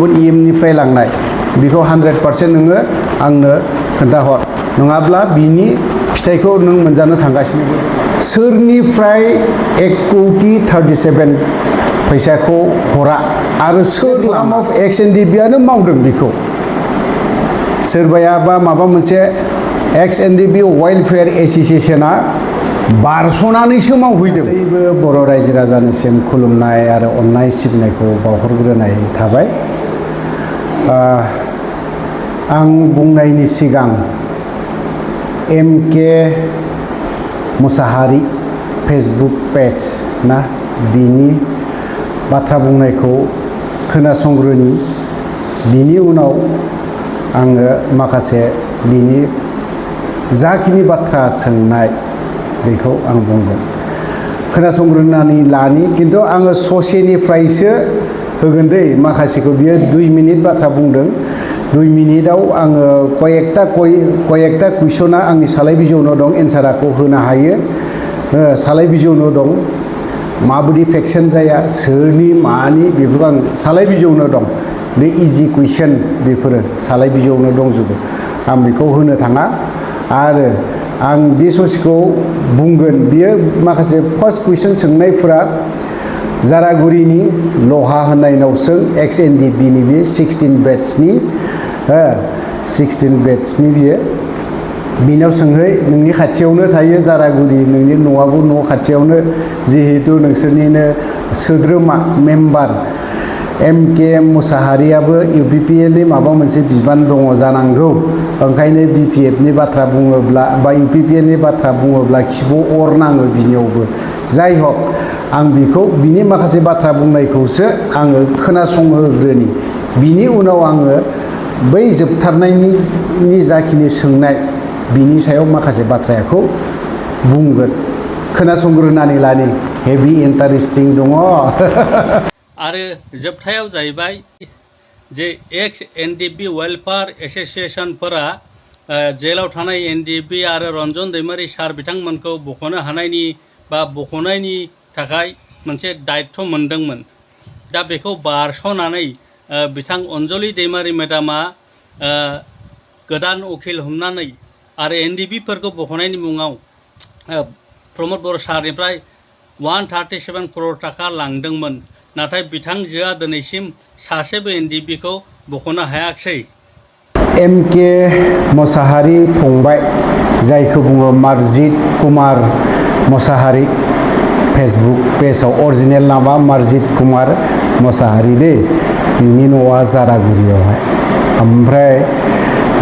निफ्राय लांनाय बेखौ 100% नोङो आंनो खोन्थाहर नङाब्ला बिनि फिथाइखौ नों मोनजानो थांगासिनो सोरनिफ्राय 1,37 फैसाखौ हरा आरो सोर लाम अफ XNDB-आनो मावदों बेखौ सोरबाया बा माबा मोनसे XNDB वेलफेयार एसोसिएशना बारस'नानैसो मावहैदों गासैबो बर' रायजो राजानिसिम खुलुमनाय आरो अननाय सिबिनायखौ बावहरग्रोनाय थाबाय आं बुंनायनि सिगां MK मुसाहारि फेसबुक पेज ना बिनि बाथ्रा बुंनायखौ खोनासंग्रोनि बिनि उनाव आङो माखासे बिनि जाखिनि बाथ्रा सोंनाय बेखौ आं बुंगोन खोनासंग्रोनानै लानि किन्तु आङो ससेनिफ्रायसो होगोन दै माखासेखौ बियो 2 मिनिट बाथ्रा बुंदों 2 मिनिटाव आङो कयेकटा कुइसना आंनि सालाय बिजौनाव दं एन्सारखौ होनो हायो सालाय बिजौनाव दं माबायदि फेक्सन जाया सोरनि मानि बेफोरखौ आं सालाय बिजौनाव दं बे इजि कुइसन बेफोरो सालाय बिजौनाव दंजोबो आं बेखौ होनो थाङा आरो आं बे ससेखौ बुंगोन बियो माखासे फार्स्ट कुइसन सोंनायफोरा जारागुरिनि लहा होननायनाव सों XNDB-नि बे 16 बेट्सनि 16 बेट्सनि बियो बिनाव सोंहै नोंनि खाथियावनो थायो जारागुरि नोंनि न'आबो न' खाथियावनो जिहेतु नोंसोरनिनो सोद्रोमा मेम्बार MK मुसाहारियाबो UPPA-नि माबा मोनसे बिबान दङ जानांगौ ओंखायनो BPF-नि बाथ्रा बुङोब्ला बा UPPA-नि बाथ्रा बुङोब्ला खिबु अर नाङो बिनियावबो जाय हक आं बिखौ बिनि माखासे बाथ्रा बुंनायखौसो आङो खोनासंहोग्रोनि बिनि उनाव आङो बै जोबथारनायनि जाखिनि सोंनाय बिनि सायाव माखासे बाथ्राखौ बुंगोन खोनासंग्रोनानै लानि हेभि इन्टारेस्टिं दङ आरो जोबथायाव जाहैबाय जे XNDB वेलफेयार एसोसिएशनफोरा जेलाव थानाय NDB आरो रन्जन दैमारि सार बिथांमोनखौ बख'नो हानायनि बा बख'नायनि थाखाय मोनसे दायित्व मोनदोंमोन दा बेखौ बारस'नानै बिथां अनजलि दैमारि मेडामा गोदान उखिल हमनानै आरो NDB-फोरखौ बख'नायनि मुङाव प्रमद बर' सारनिफ्राय 137 करोड़ थाखा लांदोंमोन नाथाय बिथांजोआ दिनैसिम सासेबो NDB-खौ बख'नो हायाखै MK मुसाहारि फंबाय जायखौ बुङो मार्जित कुमार मुसाहारि फेसबुक पेजाव अरिजिनेल नामा मार्जित कुमार मुसाहारि दे बिनि न'आ जारागुरियावहाय ओमफ्राय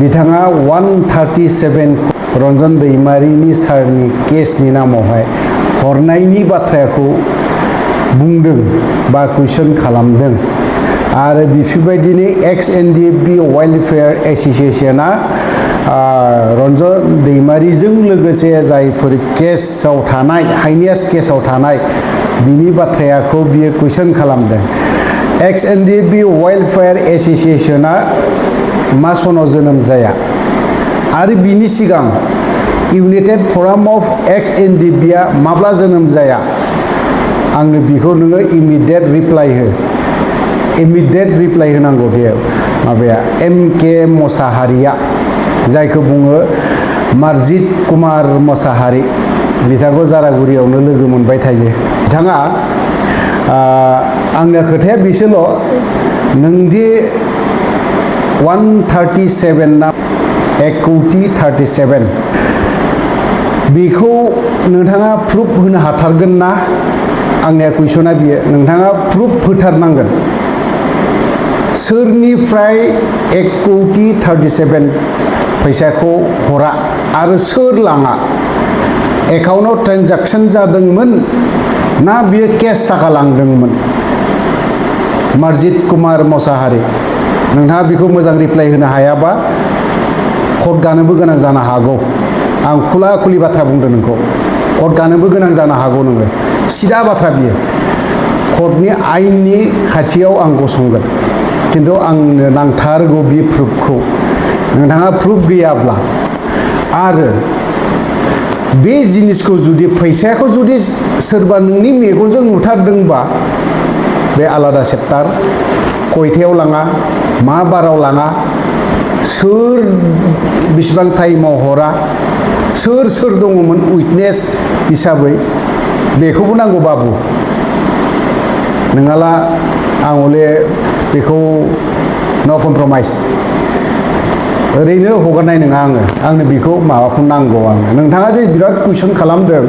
बिथाङा 137 रन्जन दैमारिनि सारनि केसनि नामावहाय हरनायनि बाथ्राखौ बुंदों बा कुइसन खालामदों आरो बेफोरबायदिनो XNDB वेलफेयार एसोसिएशना रन्जन दैमारिजों लोगोसे जायफोर केसाव थानाय हाइनेस केसाव थानाय बिनि बाथ्राखौ बियो कुइसन खालामदों XNDB वेलफेयार एसोसिएशना मा सनाव जोनोम जाया आरो बिनि सिगां इउनाइटेड फराम अफ XNDB-आ माब्ला जोनोम जाया आंनो बिखौ नोङो इमिडियेट रिप्लाइ होनांगौ बे माबाया MK मुसाहारिया जायखौ बुङो मार्जित कुमार मुसाहारि बिथांखौ जारागुरियावनो लोगो मोनबाय थायो बिथाङा आंनि खोथाया बिसोरल' नोंदि 137 ना 1,37 बेखौ नोंथाङा प्रुफ होनो हाथारगोन ना आंनिया कुइसना बियो नोंथाङा प्रुफ होथारनांगोन सोरनिफ्राय 1,37 फैसाखौ हरा आरो सोर लाङा एकाउन्टाव ट्रेन्जेक्सन जादोंमोन ना बियो केस थाखा लांदोंमोन मार्जित कुमार मुसाहारि नोंथाङा बेखौ मोजां रिप्लाइ होनो हायाबा कर्ट गानोबो गोनां जानो हागौ आं खुला खुलि बाथ्रा बुंदों नोंखौ कर्ट गानोबो गोनां जानो हागौ नोङो सिदा बाथ्रा बियो कर्टनि आयेननि खाथियाव आं गसंगोन किन्तु आंनो नांथारगौ बे प्रुफखौ नोंथाङा प्रुफ गैयाब्ला आरो बे जिनिसखौ जुदि फैसाखौ जुदि सोरबा नोंनि मेगनजों नुथारदोंबा बे आलादा चेप्टार कयथायाव लाङा मा बाराव लाङा सोर बेसेबां टाइमाव हरा सोर सोर दङमोन उइटनेस हिसाबै बेखौबो नांगौ बाबु नङाला आं हले बेखौ न' कमप्रमाइस ओरैनो हगारनाय नङा आंनो बेखौ माबाखौ नांगौ नोंथाङा जे बिराद कुइसन खालामदों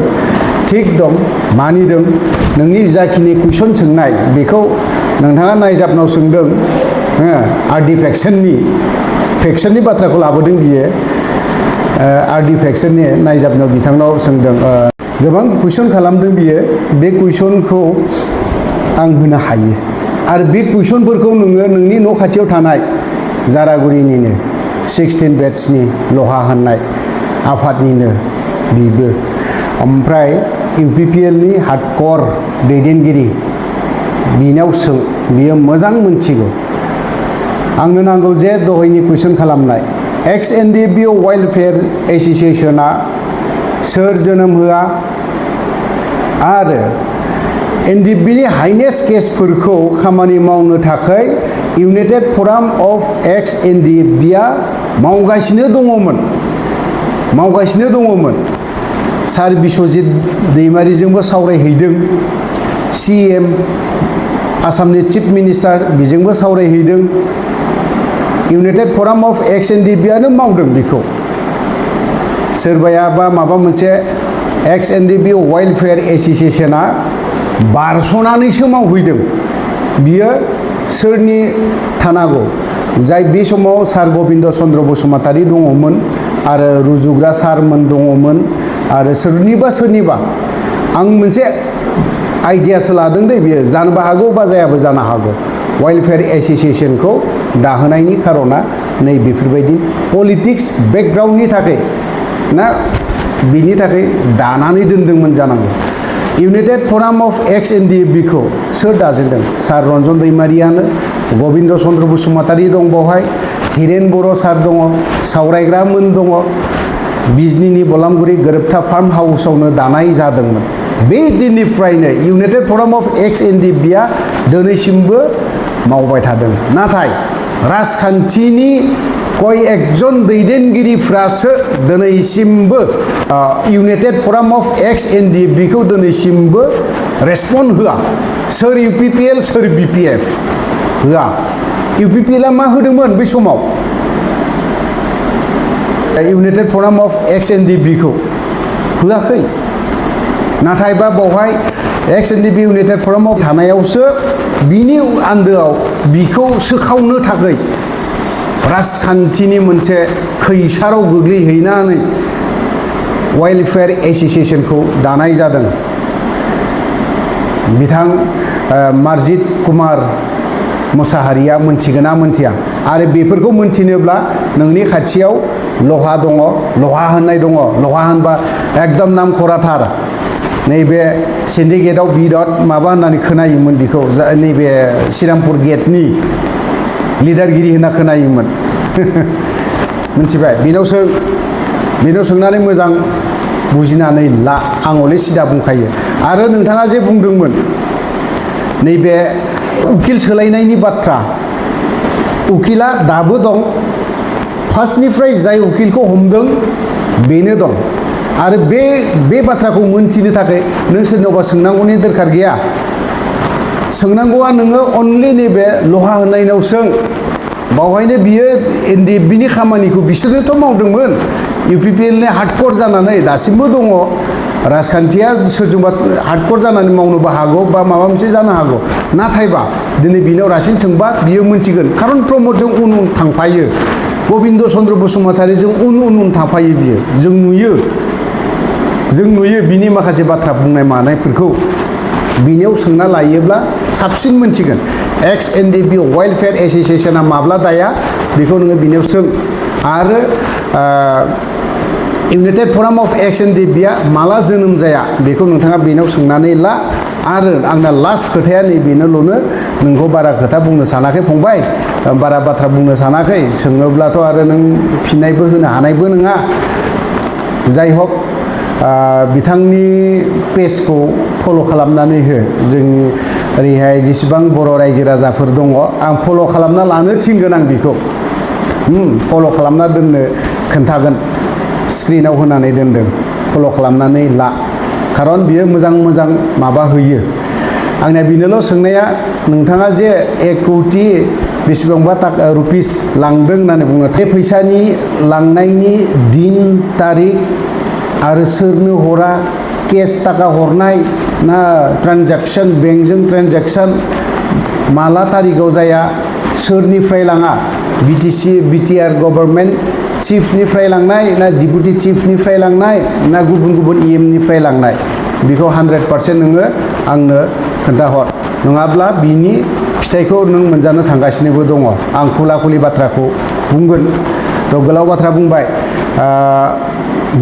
थिग दं मानिदों नोंनि जाखिनि कुइसन सोंनाय बेखौ नोंथाङा नायजाबनाव सोंदों फेक्सननि बाथ्राखौ लाबोदों बियो फेक्सननि नायजाबनाव बिथांनाव सोंदों गोबां कुइसन खालामदों बियो बे कुइसनखौ आं होनो हायो आरो बे कुइसनफोरखौ नोङो नोंनि न' खाथियाव थानाय जारागुरिनिनो 16 बेट्सनि लहा होननाय आफादनिनो बिबो ओमफ्राय UPPLनि हार्डकर दैदेनगिरि बिनाव सों बियो मोजां मोनथिगौ आंनो नांगौ जे दहायनि कुइसन खालामनाय XNDB वेलफेयार एसोसिएशना सोर जोनोम होआ आरो NDBनि हाइनेस्ट केसफोरखौ खामानि मावनो थाखाय इउनाइटेड फराम अफ XNDBआ मावगासिनो दङमोन सार बिश्वजित दैमारिजोंबो सावरायहैदों CM आसामनि चिफ मिनिस्टार बिजोंबो सावरायहैदों इउनाइटेड फराम अफ XNDBआनो मावदों बेखौ सोरबाया बा माबा मोनसे XNDB वेलफेयार एसोसिएशना बारस'नानैसो मावहैदों बियो सोरनि थानांगौ जाय बे समाव सार गबिन्द चन्द्र बसुमतारी दङमोन आरो रुजुग्रा सारमोन दङमोन आरो सोरनिबा आं मोनसे आइडियासो लादों दे बियो जानोबो हागौ बा जायाबो जानो हागौ वेलफेयार एसोसिएशनखौ दाहोनायनि खारना नै बेफोरबायदि पलिटिक्स बेकग्राउन्डनि थाखाय ना बिनि थाखाय दानानै दोनदोंमोन जानांगौ इउनाइटेड फराम अफ XNDBखौ सोर दाजेनदों सार रन्जन दैमारियानो गबिन्द चन्द्र बसुमतारी दं बावहाय धीरेन बर' सार दङ सावरायग्रामोन दङ बिजनीनि बलामगुरि गोरोबथा फार्म हाउसावनो दानाय जादोंमोन बे दिननिफ्रायनो इउनाइटेड फराम अफ XNDBआ दिनैसिमबो मावबाय थादों नाथाय राजखान्थिनि कय एकजन दैदेनगिरिफ्रासो दिनैसिमबो इउनाइटेड फराम अफ XNDBखौ दिनैसिमबो रेसपन्ड होआ सोर UPPL सोर BPF होआ UPPLआ मा होदोंमोन बै समाव इउनाइटेड फराम अफ XNDBखौ होआखै नाथाय बा बावहाय XNDB इउनाइटेड फराम अफ थानायावसो बिनि आन्दोआव बिखौ सोखावनो थाखाय राजखान्थिनि मोनसे खैसाराव गोग्लैहैनानै वेलफेयार एसोसिएशनखौ दानाय जादों बिथां मार्जित कुमार मुसाहारिया मोनथिगोना मोनथिया आरो बेफोरखौ मोनथिनोब्ला नोंनि खाथियाव लहा दङ लहा होननाय दङ लहा होनबा एकदम नामखराथार नैबे सिन्डिकेटआव बिराद माबा होननानै खोनायोमोन बेखौ नैबे श्रीरामपुर गेटनि लिडारगिरि होनना खोनायोमोन मिथिबाय बेनाव सोंनानै मोजां बुजिनानै ला आं हले सिदा बुंखायो आरो नोंथाङा जे बुंदोंमोन नैबे उकिल सोलायनायनि बाथ्रा उकिला दाबो दं फार्स्टनिफ्राय जाय उकिलखौ हमदों बेनो दं आरो बे बाथ्राखौ मोनथिनो थाखाय नों सोरनावबा सोंनांगौनि दरखार गैया सोंनांगौआ नोङो अनलि नैबे लहा होननायनाव सों बावहायनो बियो NDBनि खामानिखौ बिसोरनोथ' मावदोंमोन UPPLनि हार्डकर जानानै दासिमबो दङ राजखान्थिया सोरजोंबा हार्डकर जानानै मावनोबो हागौ बा माबा मोनसे जानो हागौ नाथायबा दिनै बिनाव रासिन सोंबा बियो मोनथिगोन खारन प्रमदजों उन थांफायो गबिन्द चन्द्र बसुमतारीजों उन थांफायो बियो जों नुयो बिनि माखासे बाथ्रा बुंनाय मानायफोरखौ बिनियाव सोंना लायोब्ला साबसिन मोनथिगोन XNDB वेलफेयार एसोसिएशना माब्ला दाया बेखौ नोङो बिनियाव सों आरो इउनाइटेड फराम अफ XNDBआ माला जोनोम जाया बेखौ नोंथाङा बेनाव सोंनानै ला आरो आंना लास्ट खोथाया नैबेनोल'नो नोंखौ बारा खोथा बुंनो सानाखै फंबाय बारा बाथ्रा बुंनो सानाखै सोङोब्लाथ' आरो नों फिननायबो होनो हानायबो नङा जाय हक बिथांनि पेजखौ फल' खालामनानै हो जोंनि ओरैहाय जेसेबां बर' रायजो राजाफोर दङ आं फल' खालामना लानो थिनगोन आं बेखौ फल' खालामना दोननो खोन्थागोन स्क्रिनाव होनानै दोनदों फल' खालामनानै ला खारन बियो मोजां मोजां माबा होयो आंनिया बेनोल' सोंनाया नोंथाङा जे 1 कौटि बेसेबांबा रुपिस लांदों होननानै बुङो बे फैसानि लांनायनि दिन तारिख आरो सोरनो हरा केस थाखा हरनाय ना ट्रान्जेक्सन बेंकजों ट्रान्जेक्सन माला तारिखआव जाया सोरनिफ्राय लाङा बिटिआर गभर्नमेन्ट चिफनिफ्राय लांनाय ना डिपुटि चिफनिफ्राय लांनाय ना गुबुन गुबुन निफ्राय लांनाय बेखौ 100% नोङो आंनो खोन्थाहर नङाब्ला बिनि फिथाइखौ नों मोनजानो थांगासिनोबो दङ आं खुला खुलि बाथ्राखौ बुंगोन थ' गोलाव बाथ्रा बुंबाय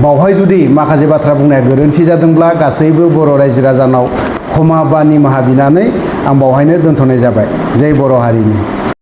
बावहाय जुदि माखासे बाथ्रा बुंनाया गोरोन्थि जादोंब्ला गासैबो बर' रायजो राजानाव क्षमा बा निमाहा बिनानै आं बावहायनो दोनथ'नाय जाबाय जै बर' हारिनि